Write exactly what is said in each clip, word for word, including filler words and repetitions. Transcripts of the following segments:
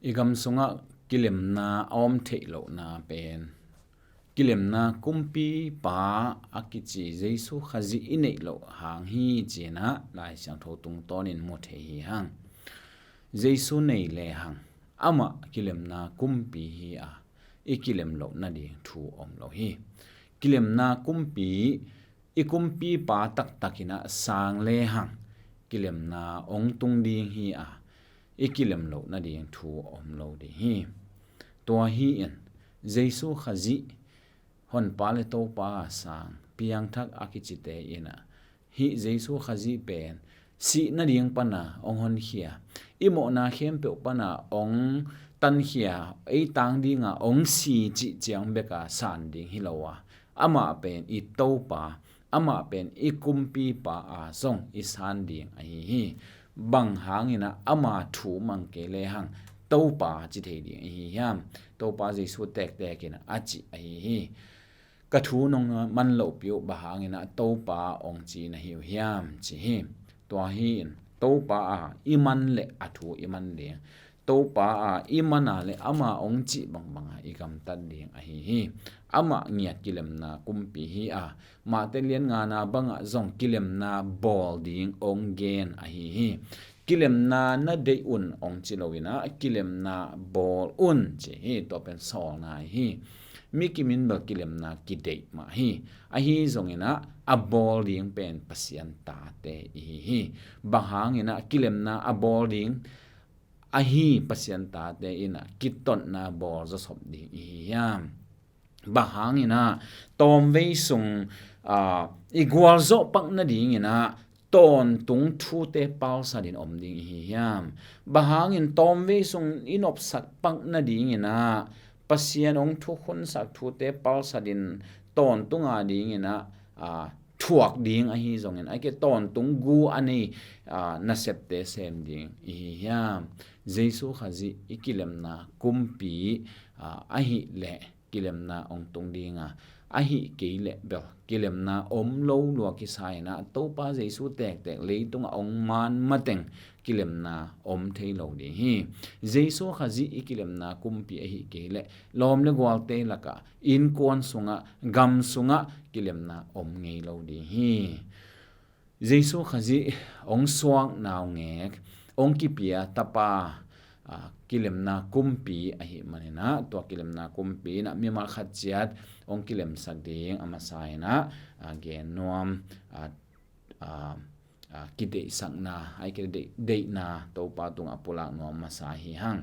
I gam sungah kilemna a om theih lohna pen kilemna kumpipa a kici Jesu Khazih i neih loh hang hi cinah Lai Siangtho tungtawnin mu thei hi hang. Jesu nei le hang amah kilemna kumpi hi a, i kilem loh nading thu om lo hi. Kilemna kumpi, i kumpipa taktakinah sang le hang kilemna ong tung ding hi a, i kilem loh nading thu om lo ding hi. Tua hi-in Jesu Khazih, Honpa le Topa a sang piangthak a kicite inah hih Jesu Khazih pen sih nading pana ong honkhia, i mawhna khempeuh pana ong tankhia, ei tang dinga ong si cih ciang beka san ding hi lo a, amah pen i Topa, amah pen i kumpipa a zong i san ding ahi hi. Bang hanginah ama thu mang kei le hang Topa ci thei ding ahi hiam? Topa Jesu tektekin a cih ahi hi. Ka thu nong man lohpi uh bang hanginah Topa ong ci na hi uh hiam, ci hi. Tua hi-in Topa a i man le a thu i man ding, Topa a i man a le ama ong cih bangbanga i gamtat ding ahi hi. Amah ngiat kilemna kumpi hi a, Mate lian ngana bangah zong kilemna bawl ding ong gen ahi hi. Kilemna na deih un ong ci loinah kilemna bawl un ci hi. Tua pen sawlna hi. Mi kimin bel kilemna kideih mah hi. Ahi zonginah a bawl ding pen Pasian tate ihi hi. Bang hanginah kilemna a bawl ding ahi Pasian tate inah kitotna bawl zawsop ding ihi hiam? Bang hanginah tawmvei sung, aa, i gualzawh pak nadinginah tawntung thute palsatin om ding ihi hiam? Bang hangin tawmvei sung i nopsak pak nadinginah Pasian ong thukhunsak thute palsatin tawntunga dinginah, aa, thuak ding ahi zongin, a ke tawntung gu a nei, aa, nasepte sem ding ihi hiam? Jesu Khazih i kilemna kumpi, aa, ahih leh kilemna ong tung dinga, ahih kei leh bel kilemna om lo lua kisa inah Topa Jesu tektek leitunga ong man mateng kilemna om thei lo ding hi. Jesu Khazih i kilemna kumpi ahih kei leh lawm le gualte lakah, innkuan sungah, gam sungah kilemna om ngei lo ding hi. Jesu Khazih ong suak naungek, ong kipia tapa, aa, kilemna kumpi ahih maninah tua kilemna kumpi inah mimal khat ciat ong kilemsak ding a masa inah, aa, gen nuam, aa, aa, aa, kideihsakna, a i kideih, deihna Topa tungah pulak nuam masa hi hang.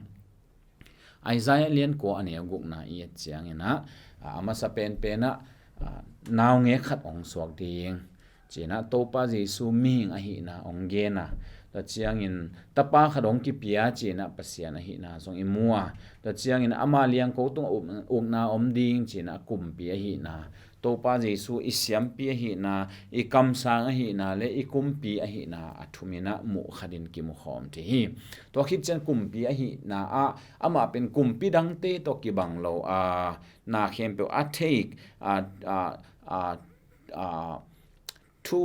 Isaiah lian kua a neu gukna i et cianginah, aa, a masa penpenah, aa, naungek khat ong suak ding cinah Topa Jesu mihing ahihna ong gen a, tua ciangin tapa khat ong kipia cinah Pasian ahihna zong i mu a, tua ciangin ama liangko tungah uk, ukna om ding cinah kumpi ahihna, Topa Jesu i siampi ahihna, i kamsang ahihna le i kumpi ahihna a thuminah muh khatin kimukhawm thei hi. Tua khit ciang kumpi ahihna ah amah pen kumpi dangte tawh kibang lo a, na khempeuh a thei, a, a, a, a, thu,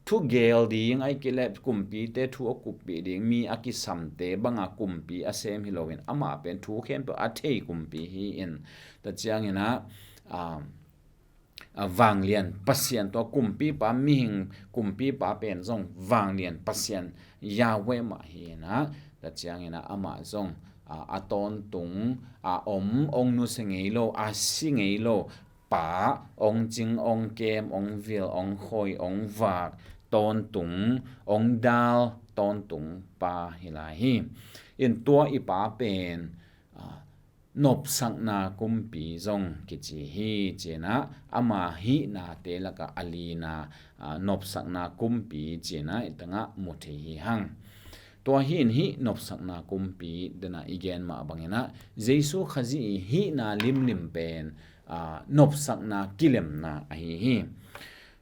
thu gel ding a i kilep kumpite thu a kuppih ding mi a kisamte banga kumpi a sem hi loin amah pen thu khempeuh a thei kumpi hi-in, tua cianginah, um, a vanglian Pasian tua kumpipa mihing kumpipa pen zong vanglian Pasian Yahweh mah hi-inah, tua cianginah amah zong, a, a tawntung, a om, ong nusia ngei lo, a si ngei lo pa, ong cing, ong kem, ong vil, ong khoi, ong vak, tawntung, ong dal, tawntung pa hi lai hi. In tua i pa pen, a, nopsakna kumpi zong kici hi cinah ama hihnate lakah a lina, a, nopsakna kumpi cinah i tangah mu thei hi hang. Tua hi-in hih nopsakna kumpi dena i gen mah banginah Jesu Khazih i hihna limlim pen, aa, nopsakna kilemna ahi hi.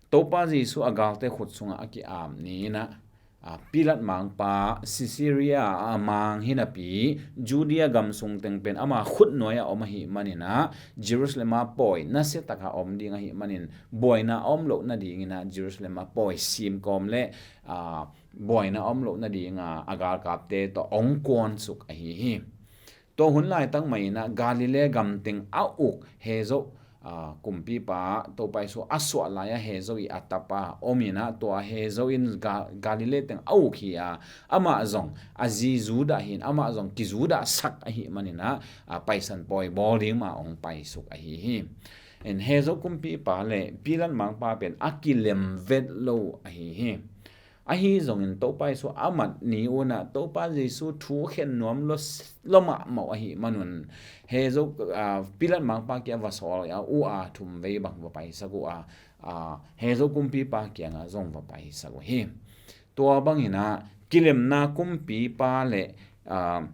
Topa Jesu a galte khut sungah a ki-ap ni-inah, aa, Pilat mangpa Caesarea a mang hinapi Judea gam sung teng pen ama khut nuai-ah om ahih maninah Jerusalem a pawi nasia taka om ding ahih manin buaina a om loh nadinginah Jerusalem a pawi simkawm le, aa, buaina a om loh nadinga a galkapte tawh ong kuansuk ahi hi. Tua hun laitak mah inah Galilee gam teng a uk Hezo, aa, kumpipa Topa Jesu a suah lai-ah Hezo i a tapa om inah, tua Hezo in Ga-, Galilee teng a uk hi a, amah zong a zi Judah hi in, amah zong kizudahsak ahih maninah, aa, Paisan pawi bawl ding mah hong paisuk ahi hi. In Hezo kumpipa le Pilat mangpa pen a kilem vet lo ahi hi. Ahi zongin Topa Jesu a mat ni unah Topa Jesu thu khen nuam lo, lo mahmah ahih manun Hezo, aa, Pilat mangpa kiang va sawl a, uh a thum vei bang va paisak uh a, aa, Hezo kumpipa kiangah zong va paisak uh hi. Tua banginah kilemna kumpipa le, aa,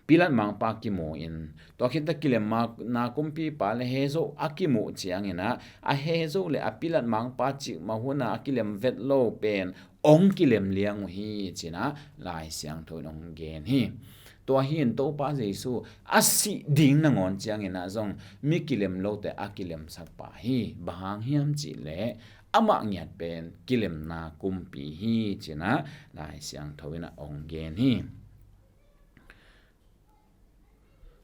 Pilat mangpa kimu in, tua khit teh kilemna kumpipa le Hezo a kimuh cianginah, a Hezo le a Pilat mangpa cikmah hunah a kilem vet lo pen hong kilem liang uh hi, cinah Lai Siangtho in hong gen hi. Tua hi in Topa Jesu a sih ding nangawn cianginah zong mi kilem lote a kilemsak pa hi. Bang hang hiam cihleh amah ngiat pen kilemna kumpi hi, cinah Lai Siangtho inah hong gen hi.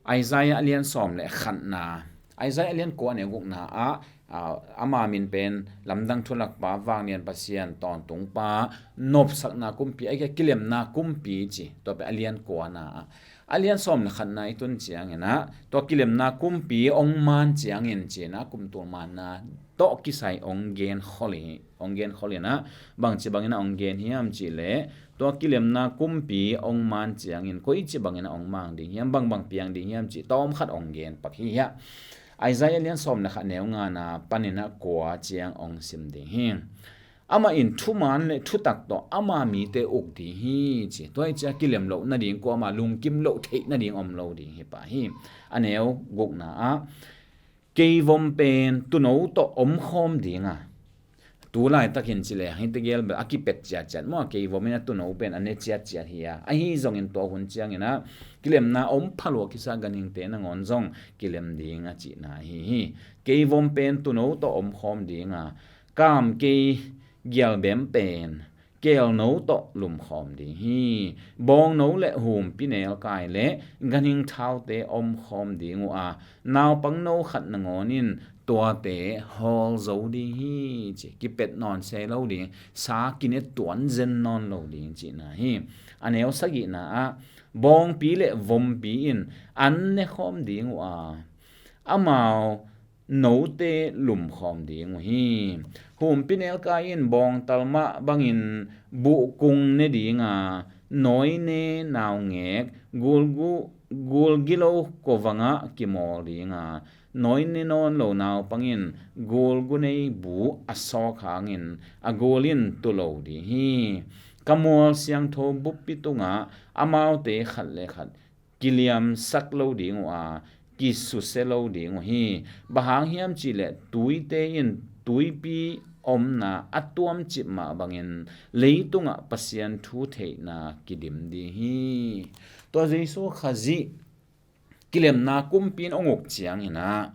Isaiah a lian sawm le khatna, Isaiah a lian kua a neu gukna ah, aa, ama min pen Lamdang Thulakpa, Vanglian Pasian, Tawntungpa, Nopsakna Kumpi, a kilemna kumpi ci, tua pen a lian kuana ah. A lian sawm le khatna i tun cianginah tua kilemna kumpi hong man ciangin cinah kumtul manna tawh kisai hong gen khol hi. Hong gen khol inah, bangci banginah hong gen hiam cihleh, tua kilemna kumpi hong man ciangin koici banginah hong mang ding hiam, bangbang piang ding hiam cih tawm khat hong gen pak hi hiah. Isaiah lian sawm le khat neu ngana paninah kua ciang hong sim ding hi. Amah in thuman le thutak tawh ama mite uk ding hi ci. Tua hi ciah kilem loh nading, kuamah lungkim loh theih nading om lo ding hi pah hi. A neu gukna ah, keivom pen tuuno tawh omkhawm dinga, tu laitakin cileh hang hite gel bel a kipet ciatciat maw, keivom in a tuuno pen a ne ciatciat hi a, ahi zongin tua hun cianginah kilemna om phalua kisa ganhingte nangawn zong kilem dinga cihna ahi hi. Keivom pen tuuno tawh omkhawm dinga, kamkei gialbem pen kelno tawh lumkhawm ding hi. Bawngno le humpi nelkai le ganhing thaute omkhawm ding uh a, naupangno khat nangawn in tuate hawl zo ding hi ci. Kipet nawn se lo ding, sa kine tuan zen nawn lo ding cihna hi. A neu sagihna ah, bawngpi le vompi in an nekhawm ding uh a, amau note lumkhawm ding uh hi. Humpi nelkai in bawngtal mah bangin buhkung ne dinga, nawine naungek gulgu, gulgilo kovangah kimawl dinga, nawine nawn lo naupangin gulgu nei bu a sawk hangin a gul in tu lo ding hi. Ka mual siangtho buppi tungah amaute khat le khat kiliamsak lo ding uh a, kisuse lo ding uh hi. Bang hang hiam cihleh tuite in tuipi omna a tuamcip mah bangin leitungah Pasian thu theihna kidim ding hi. Tua Jesu Khazih kilemna kumpi in hong uk cianginah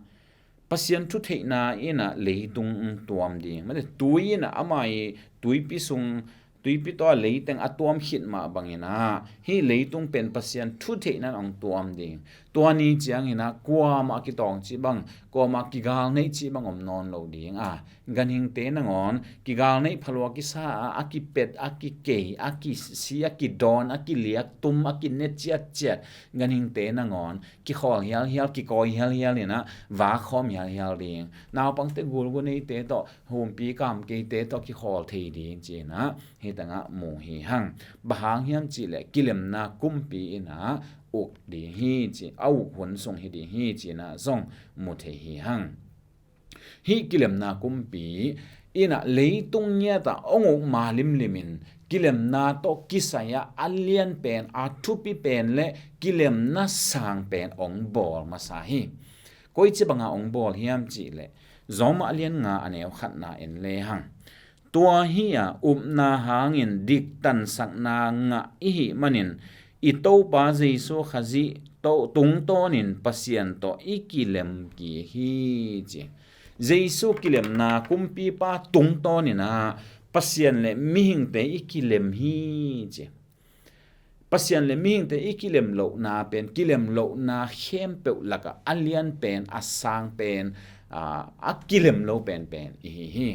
Pasian thu theihna inah leitung tuam ding. Mate tui inah ama i tuipi sung, tuipi tawh a leiteng a tuam khit mah banginah hih leitung pen Pasian thu theihna in hong tuam ding. Tua ni cianginah kuamah kitawng cih bang, kuamah kigal neih cih bang om nawn lo ding a, ganhingte nangawn kigal neih phalua kisa a, a kipet, a kikei, a kisi, a kidawn, a kiliak tum, a kine ciatciat ganhingte nangawn kikhawl hialhial, kikawi hialhial inah vak khawm hialhial ding. Naupangte gulgu neite tawh, humpi kamkeite tawh kikhawl thei ding cinah hih tengah mu hi hang. Bang hang hiam cihleh kilemna kumpi inah uk ding hi ci, a uk hun sung hi ding hi cinah zong mu thei hi hang. Hih kilemna kumpi inah leitung ngiatah hong uk ma limlimin kilemna tawh kisai-ah a lianpen, a thupi pen le kilemna sang pen hong bawl masa hi. Koici banga hong bawl hiam cihleh, Rom a lian nga a neu khatna en le hang. Tua hi-a upna hangin diktansakna ngah i hih manin i Topa Jesu Khazih tawh tungtawnin Pasian tawh i kilemkik hi ci. Jesu kilemna kumpipa tungtawninah Pasian le mihingte i kilem hi ci. Pasian le mihingte i kilem lohna pen, kilem lohna khempeuh lakah a lian pen, a sang pen, aa, a kilem lo penpen i hi hi.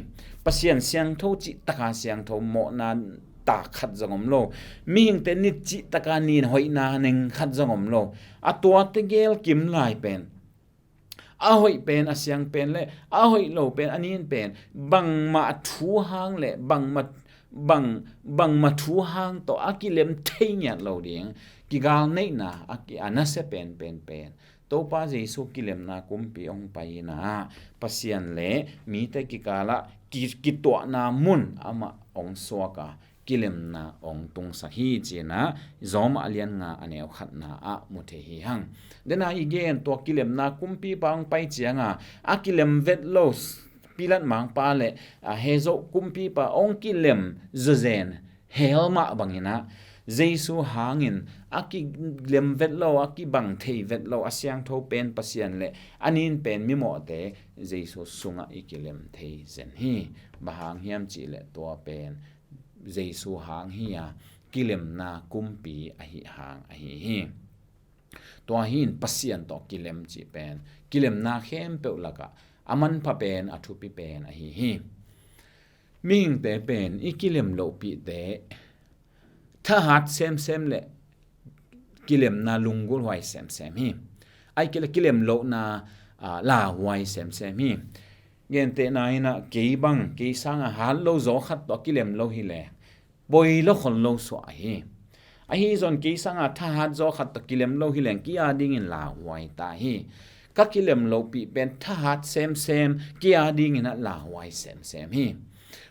Pasian siangtho cih taka siangtho mawhna tak khat zong om lo. Mihingte nit cih taka nin hoihna ning khat zong om lo. A tuate gel kim lai pen, a hoih pen, a siang pen le a hoih lo pen, a nin pen, bangmah thu hang le bangmah, bang, bangmah thu hang tawh a kilem thei ngiat lo ding, kigal neihna a ki, a nasia pen pen pen. Topa Jesu kilemna kumpi hong pai in ah, Pasian le mite kikalah ki, kituahna mun amah hong suak a, kilemna hong tungsak hi ci-in ah, Rom a lian nga a neu khatna ah mu thei hi hang. Dena i gen tua kilemna kumpipa hong pai cianga, a kilem vet lo Pilat mangpa le, a, Herod kumpipa hong kilem zawzen hell mah bangin ah, Jesu hangin a kilem vet lo, a kibang thei vet lo, a siangtho pen Pasian le a nin pen mimawhte Jesu sungah i kilem thei zen hi. Bang hang hiam cih leh tua pen Jesu hang hi a, kilemna kumpi ahi hang ahi hi. Tua hi in Pasian tawh kilem cih pen kilemna khempeuh lakah a manpha pen, a thupi pen ahi hi. Mihingte pen i kilem lohpihte thahat semsem le kilemna lunggulhhuai semsem hi. Ahih kei leh kilem lohna, aa, lauhuai semsem hi. Gentehna in ah, kei bang, kei sanga hat lo zaw khat tawh kilem lo hi leh, poi lo khol lo suah hi. Ahi zong kei sanga thahat zaw khat tawh kilem lo hi leng, kei a dingin lauhuai ta hi. Ka kilem lohpih pen thahat semsem, kei a dingin ah lauhuai semsem hi.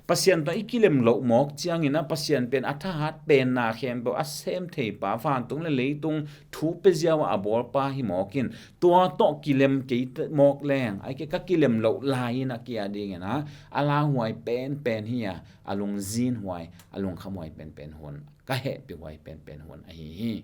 Pasian tawh i kilem loh mawk ciangin ah, Pasian pen a thahat penna khempeuh a sem thei pa, vantung le leitung thu pia ziau a a bawl pa hi mawk in, tua tawh kilem kei mawk leng, ahih kei leh ka kilem loh lai in ah kei a dingin ah a lauhuai penpen hi a, a lungzinhuai, a lungkhamhuai penpen hun, ka hehpihhuai penpen hun ahi hi.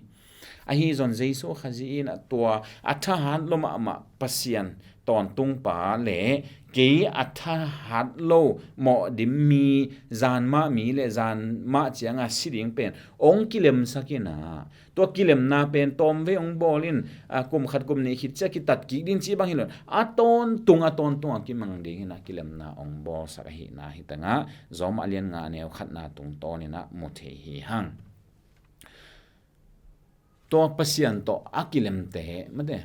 Ahi zong Jesu Khazih in ah tua a thahat lo mahmah Pasian tawntungpa le kei a thahat lo mawhdim mi, zan mah mi le zan mah cianga si ding pen hong kilemsak in ah, tua kilemna pen tawmvei hong bawl in, a, kum khat kum nih khit ciang kitat kik ding cih bang hi lo in, a tawntung, a tawntung a kimang dingin ah kilemna hong bawlsak ahihna hi tangah, Rom a lian nga a neu khatna tungtawnin ah mu thei hi hang. Tua Pasian tawh a kilemte, mate,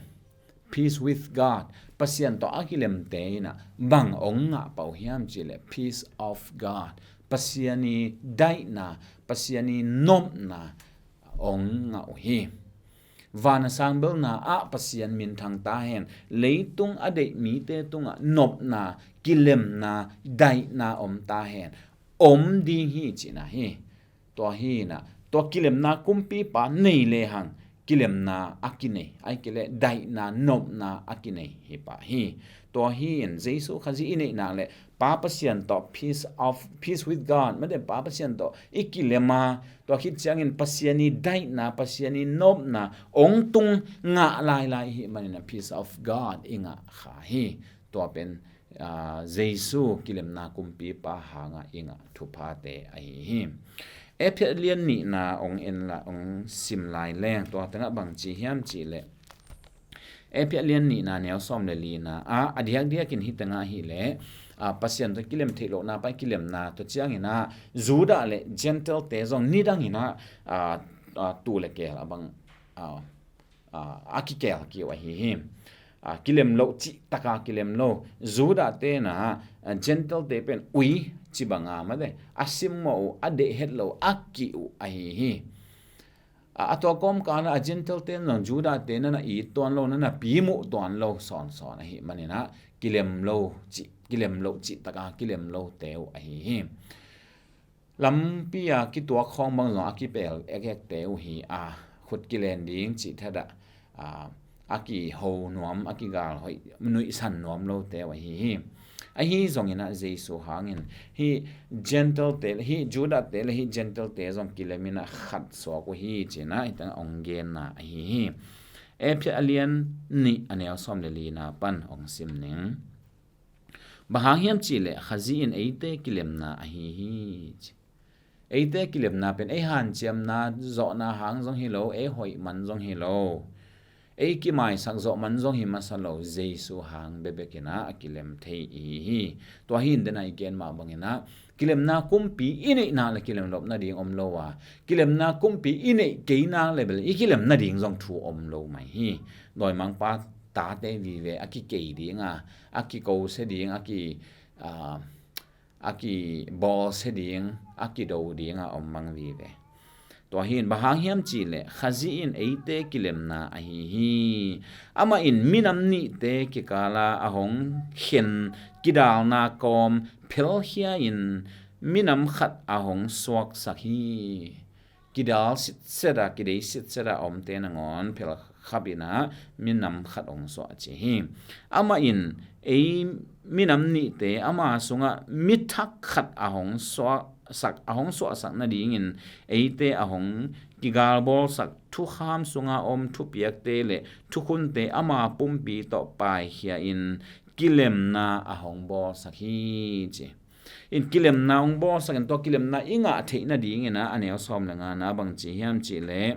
peace with God, Pasian tawh a kilemte in ah bang hong ngah pah uh hiam cih leh, peace of God, Pasian i daihna, Pasian i nopna hong ngah uh hi. Van a sang belna ah Pasian minthang ta hen, leitung a deih mite tungah nopna, kilemna, daihna om ta hen, om ding hi cihna hi. Tua hi in ah, tua kilemna kumpipa nei lehang kilemna a kinei, ahih kei leh daihna, nopna a kinei hi pah hi. Tua hi in Jesu Khazih i neih nak leh Pa Pasian tawh peace of, peace with God, mate, Pa Pasian tawh i kilem a, tua khit ciangin Pasian i daihna, Pasian i nopna hong tung ngah lailai i hih manin ah peace of God i ngah kha hi. Tua pen, aa, Jesu kilemna kumpipa hangah i ngah thuphate ahi hi. Efesa lian nihna hong en la, hong sim lai leng, tua tengah bang ci hiam cih leh, Efesa lian nihna neu sawm le lina ah, a diakdiakin hih tengah hi leh, aa, Pasian tawh kilem theih lohna pan kilemna, tua ciangin ah Judah le Gentile-te zong nidangin ah, aa, aa, tuu le keel a bang, aa, aa, a kikeel kik uh ahi hi. Aa, kilem loh cih taka kilem lo. Judah-te in ah, aa, Gentile-te pen ui ci banga, mate, a simmawh uh, a deih het loh, a kih uh ahi hi. A, a tua kawmkal ah a Gentile-te in zong Judah-te na na it tuan lo, na na pimuh tuan lo sawnsawn ahih manin ah kilem lo cih, kilem loh cih taka kilem lote uh ahi hi. Lampi a kituak khawng bang zong a kipel ekekte uh hi a, khut kilen ding cih thadah, a, a kiho nuam, a kigal hoih, nuihsan nuam lote uh ahi hi. Ahi zongin ah Jesu hangin hih Gentile-te, hih Judah-te le hih Gentile-te zong kilemin ah khat suak uh hi ci-in ah hih tengah hong genna ahi hi. Efesa a lian nih a neu sawm le lina pan hong sim ning. Bang hang hiam cih leh Khazih in eite kilemna ahi hi ci. Eite kilemna pen ei hanciamna zawhna hang zong hi lo, ei hoih man zong hi lo, ei kimaisak zawh man zong hi masa lo, Jesu hang bekbek in ah a kilem thei i hi hi. Tua hi in, den a i gen mah bangin ah, kilemna kumpi i neih nak leh kilem loh nading om lo a, kilemna kumpi i neih kei nak leh bel i kilem nading zong thu om lo mai hi. Dawimangpa tate vive a kikei ding a, a kikosia ding, a ki, a, a kibawlsia ding, a kido ding a om mang vive. Tua hi in, bang hang hiam cih leh Khazih in eite kilemna ahi hi. Amah in minam nihte kikal ah a hong khen kidalna kawm phelkhia in minam khat a hong suaksak hi. Kidal sitset a, kidei sitset a omte nangawn phelkhap in ah minam khat hong suah ci hi. Amah in ei minam nihte ama sungah mithak khat a hong suahsak, a hong suahsak nadingin eite a hong kigalbawlsak thukham sunga om thupiakte leh thukhunte ama pumpi tawh paikhia in kilemna a hong bawlsak hi ci. In kilemna hong bawlsak in, tua kilemna i ngah theih nadingin ah a neu sawm leh ngana bang ci hiam cih leh,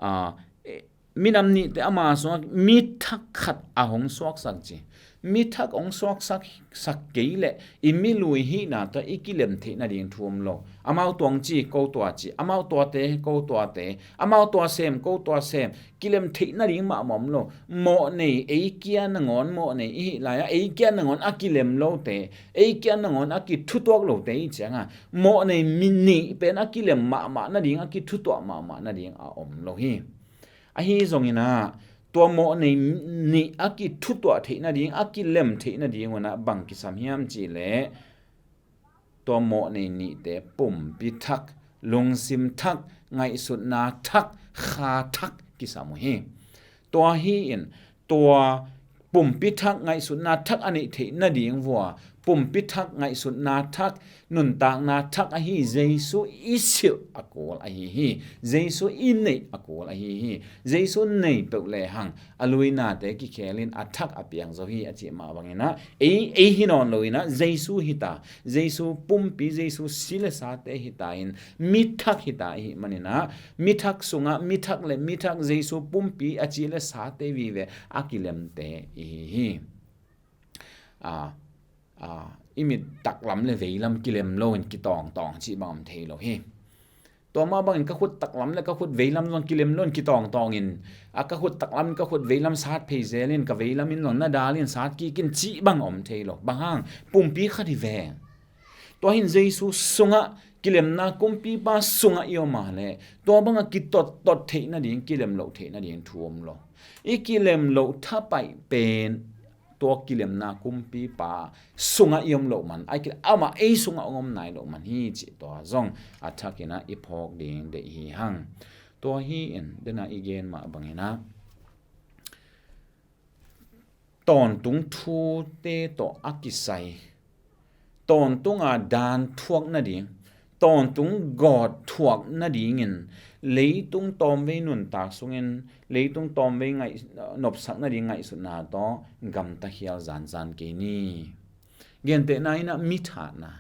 a, e, minam nihte ama sungah mithak khat a hong suaksak ci. Mithak hong suaksak, sak kei leh i milui hihna tawh i kilem theih nading thu om lo. Amau tuang ci, ko tua ci. Amau tuate, ko tuate. Amau tua sem, ko tua sem. Kilem theih nading mahmah om lo. Mawhnei, ei kia nangawn mawhnei i hih lai-ah ei kia nangawn a kilem lote, ei kia nangawn a kithutuak lote i hih ciangah mawhnei mi nih pen a kilem mahmah nading, a kithutuak mahmah nading a om lo hi. Ahi zongin ah, tua mawhnei nih a kithutuak theih nading, a kilem theih nading un ah bang kisam hiam cih leh, tua mawhnei nihte pumpi thak, lungsim thak, ngaihsutna thak, kha thak kisam uh hi. Tua hi in, tua pumpi thak, ngaihsutna thak a neih theih nading vua, pumpi thak, ngaihsutna thak, nuntakna thak ahi Jesu i silh a kul ahi hi. Jesu i neih a kul ahi hi. Jesu nei peuh lehang a luinate kikhel in a thak a piang zo hi a cih mah bangin ah, ei, ei hi nawn lo in ah, Jesu hi ta, Jesu pumpi, Jesu si leh sate hi ta in, mithak hi ta i hih manin ah, mithak sungah mithak leh mithak, Jesu pumpi a ci leh sate vive a kilemte i hi hi. A, a, i mit taklam leh veilam kilem lo in kitawngtawng cih bang om thei lo hi. Tua mah bangin ka khut taklam leh ka khut veilam zong kilem lo in kitawngtawng in, a, ka khut taklam, ka khut veilam sat phei zel in, ka veilam in zong na dal in sat kik in cih bang om thei lo. Bang hang? Pumpi khat hi ve. Tua hi in Jesu sungah, kilemna kumpipa sungah i om a leh, tua bangah kitottot theih nading, kilem loh theih nading thu om lo. I kilem loh thapaih pen tua kilemna kumpipa sungah i om loh man, ahih kei leh amah ei sungah hong om nai loh man hi cih tua zong a thakin ah i phawk ding deih hi hang. Tua hi in, den a i gen mah bangin ah, tawntung thute tawh a kisai, tawntunga dan thuak nading, tawntung gawt thuak nadingin, leitung tawmvei nuntak sungin, leitung tawmvei ngaih-, nopsak nading ngaihsutna tawh gamta khial zanzan kei ni. Gentehna in ah mithatna.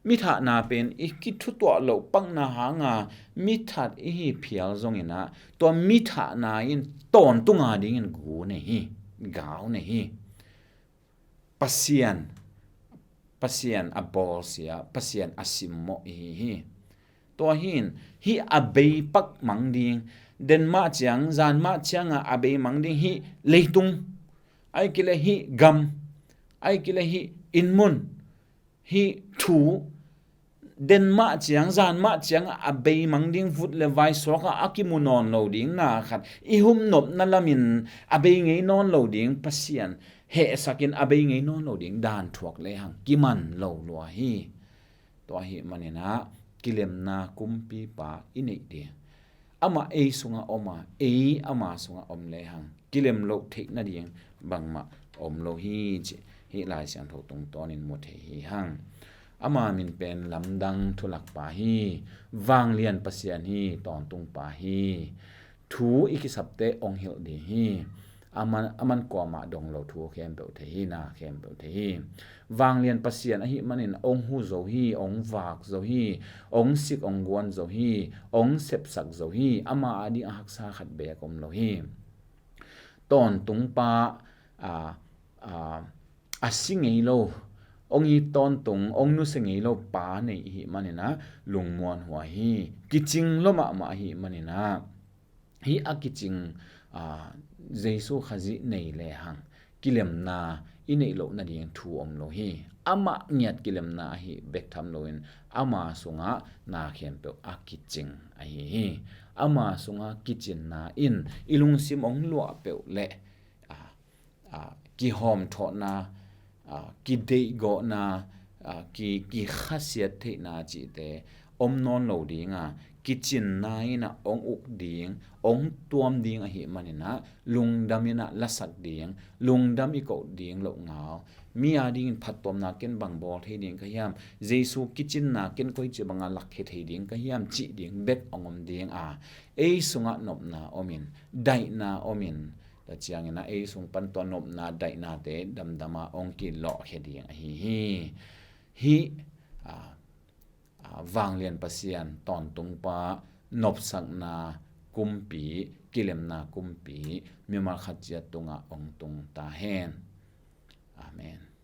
Mithatna pen i kithutuah loh pakna hanga mithat i hi phial zongin ah, tua mithatna in tawntunga dingin gu nei hi, gau nei hi. Pasian, Pasian a bawlsia, Pasian a simmawh i hi hi. Tua hi in, hih a bei pak mang ding, den mah ciang, zan mah ciangah a bei mang ding hih leitung, ahih kei leh hih gam, ahih kei leh hih inn mun, hih thu, den mah ciang, zan mah ciangah a bei mang ding, vut leh vai suakah a kimu nawn lo ding na khat i hup nopna lamin a bei ngei nawn lo ding Pasian hehsakin a bei ngei nawn lo ding dan thuak lehang kiman lo lua hi. Tua ahih manin ah kilemna kumpipa i neih ding, amah ei sungah om a, ei ama sungah om lehang kilem loh theih nading bangmah om lo hi cih hih Lai Siangtho tungtawnin mu thei hi hang. Ama min pen lamdang thulakpa hi, vanglian Pasian hi, tawntungpa hi. Thu i kisapte hong hilh ding hi. aman, aman kuamah dong lo thu khempeuh thei hi, na khempeuh thei hi. Vanglian Pasian ahih manin ong hu zo hi, ong vak zo hi, ong sik ong guan zo hi, ong sepsak zo hi, ama ading a haksa khat beek om lo hi. Tawntung pa, a, a, a si ngei lo, ong i tawntung, ong nusia ngei lo pa nei ihih manin ah lungmuan huai hi. Kicing lo mahmah ahih manin ah, hih a kicing, a, Jesu Khazih nei lehang kilemna i neih loh nading thu om lo hi. Amah ngiat kilemna ahi bek tham loin ama sungah na khempeuh a kicing ahi hi. Ama sungah kicinna in i lungsim ong luah peuh leh, a, a, kihawmthawhna, a, kideihgawhna, a, ki, kikhasiat theihna cihte om nawn lo ding a, kicinna in ah ong uk ding, ong tuam ding ahih manin ah lungdam in ah lasak ding, lungdam i koh ding loh ngal. Mi adingin phattuamna ken bang bawl thei ding ka hiam, Jesu kicinna ken koici bangah lakkhia thei ding ka hiam cih ding bek ong om ding a, ei sungah nopna omin, daihna omin, tua ciangin ah ei sung pan tua nopna daihnate damdam a ong kilawhkhia ding ahi hi. Hih, a, a, Vanglian Pasian, Tawntung Pa, nopsakna kumpi, kilemna kumpi, mimal khat ciat tungah ong tung ta hen. Amen.